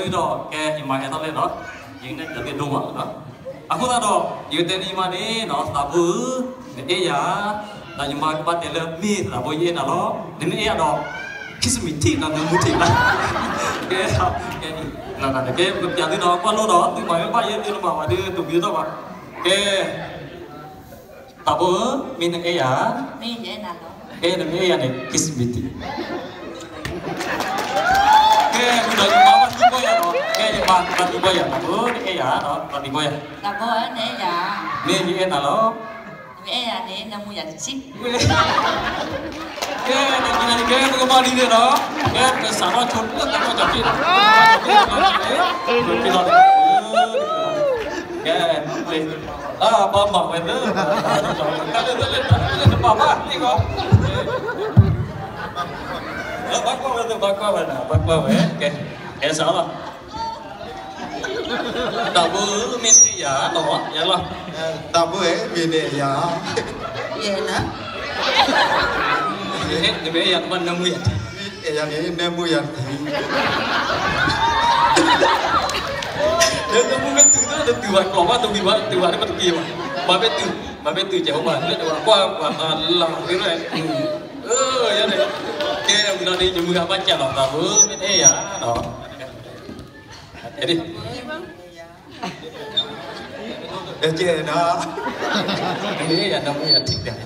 ဒီးကဲ ယမၤဟဲထီၣ်လဲၣ်ဒီး ယကနဲၣ်ကျၢၤသ့ၣ်ဒိၣ်မးလီၤ. အဃိသတးဒီး ယကတဲန့ၢ်မးန့ၣ်နီၤ သးဘိဧၢ, နအဲၣ်ယၤ, ဒီးယမၤကဘၣ်တဲလၢ မ့ၢ်သးဘိယအဲၣ်နၤလီၤ. နမ့ၢ်အဲၣ်ယၤဒီး kiss me ထံၣ်နၤ နမူထံၣ်နၤ. ကဲ, ကဲ, ကဲ, ပကပျးသုနီၤ ကွၢ်လိဒီး သုမၤမ့ၢ်ဘၣ်ယဲၢ်သုတမၤဝဲဒ်သိး တမံၤတထီၣ်ဘၣ်. ကဲ သးဘိဧၢ, မ့ၢ်နအဲၣ်ယၤ, မ့ၢ်ယအဲၣ်နၤလီၤ. ကဲ နမ့ၢ်အဲၣ်ယၤန့ၣ် kiss me ထံၣ်. ကဲ ဝံၤဒီး ယမၤဘၣ်သံကွၢ်ယၤလီၤ. ကဲ ယမၤဘၣ်သံကွၢ်ယၤ သးဘိ နအဲၣ်ယၤ, ဘၣ်သံကွၢ်ယၤ. သးဘိဧၢ နအဲၣ်ယၤ, မ့ၢ်ယအဲၣ်နၤလီၤ. နမ့ၢ်အဲၣ်ယၤန့ၣ် နၢမူယၤတထံၣ်. ကဲ နကဲ နကဲ ပကမၤဒ်န့ၣ်ဒီး ကဲ ပကစးထီၣ်ဆိလၢသးဘိကၠီၤဖံးလီၤ. ကဲ ဘၣ်မၤဝဲလၢ လၢတပာ်ဘၣ်န့ၣ်ကီး, ဘၣ်ကွၢ်ဝဲ ဘၣ်ကွၢ်ဝဲ ဘၣ်ကွၢ်ဝဲ, ကဲ အဲၣ်စးလီၤ. သးဘိဧၢ မ့ၢ်နအဲၣ်ယၤနီၤ ယၤလီၤ. သးဘိဧၢ မ့ၢ်နအဲၣ်ယၤ, ယဲၢ်နၤ, နမ့ၢ်အဲၣ်ယၤ နဘၣ်နၢမူယၤထံၣ်, အဲၣ်ယၤန့ၣ် နၢမူယၤထံၣ်. နၢမူကတုၤသၢ တတုၤဘၣ် ကျီၢ်ဘၣ်တဝံၤဘၣ် တတုၤဘၣ်တက့ၤဘၣ်, မၤမ့ၢ်တုၤ မၤမ့ၢ်တုၤ ကဲ ဟိဘၣ် လၢတဝၤကွၢ်ပှၤမၤလၢ်သ့ၣ်, အၢ ယဲန့ၣ်, ကဲ ဝံၤလီၤန့ၣ် ယမုၢ်ဂၤဘၣ်ကးလီၤ သးဘိဧၢ မ့ၢ်နအဲၣ်ယၤနီၤ. တဲဒ်, တဲကဲနၤ, မ့ၢ်ယၤနၢမူယၤထံၣ်တၢ်,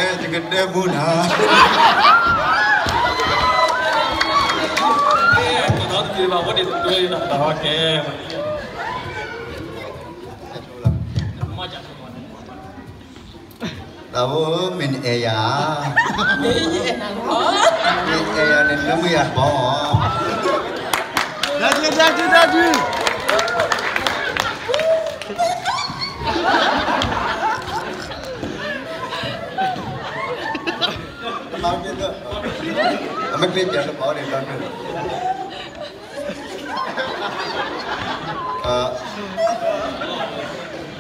ယကတဲမူနၤ, ကဲ ကဲ သးဘိဧၢ မ့ၢ်ယအဲၣ်နၤလီၤ, မ့ၢ်ယအဲၣ်နၤလီၤ, မ့ၢ်အဲၣ်ယၤန့ၣ် နၢမူယၤတဘီ, တၢ်ဒု တၢ်ဒု တၢ်ဒု အမ့ၢ်ကျ့ပျးတဘီန့ၣ် တၢ်ဒု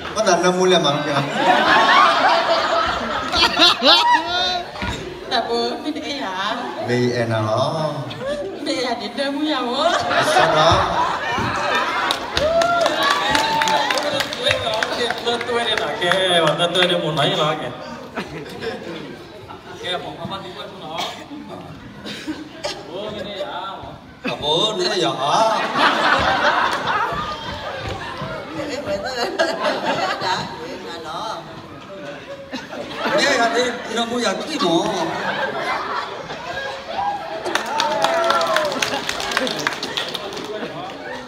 ဘၣ်သးနၢမူလဲၣ်မး, သးဘိ မ့ၢ်နအဲၣ်ယၤ, မ့ၢ်ယအဲၣ်နၤလီၤ, မ့ၢ်ယၤန့ၣ် နၢမူယၤဧိၤ, ကဲ, တၢ်တွဲန့ၣ် မိၢ်နီၢ်အံၤလီၤ, ကဲ, ကဲ, ပိာ်ခွါဘၣ်သံကွၢ်ဆိနီၤ, အိ မ့ၢ်နအဲၣ်ယၤ, အဘိ နအဲၣ်ယၤဧါ, မ့ၢ်ယၤန့ၣ် နၢမူယၤထံၣ်မး,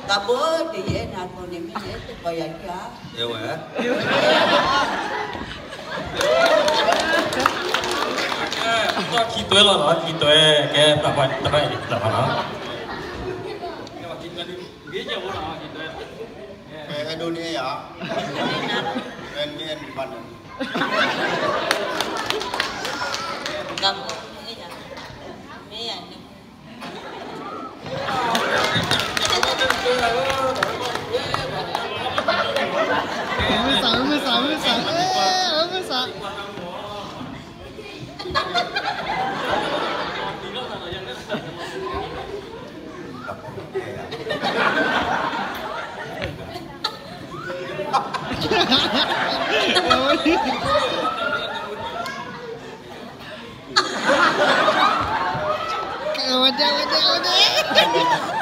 သးဘိ ဒ်ယအဲၣ်နၤအသိးန့ၣ် မ့ၢ်ယအဲၣ်သကိးယၤဧါ, ယဝဲ တၢ်ခံတွဲလီၤနီၤ, ခံတွဲ, ကဲ, တၢ်ဖးန့ၣ် တၢ်ဖးန့ၣ် တၢ်ဖးနီၤ, ခံတွဲ, အဲၣ်ဒိးန့ၢ်ယၤ, အဲၣ်ဒိးန့ၢ်ယၤ, မ့ၢ်ယၤန့ၣ် မ့ၢ်စး မ့ၢ်စး မ့ၢ်စး, မ့ၢ်စး, ဝဲဒၣ် ဝဲဒၣ် ဝဲဒၣ်,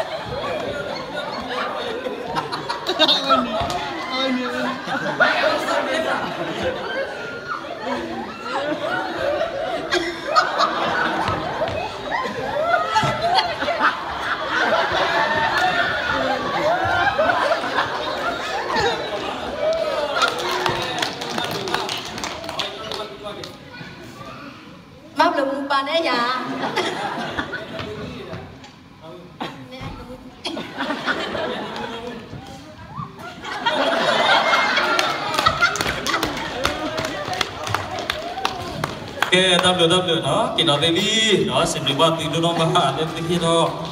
မၤဘျုးမူပၢ်န့ၣ်ယၤ ကဲ တၢ်ဘျုးတၢ်ဘျုးနီၤ, က့ၤဒီးသ့လံ, စံးဘျုးဘၣ်သုဒိၣ်နီၢ်ဘၣ်လၢသုဟ့ၣ်ထီၣ်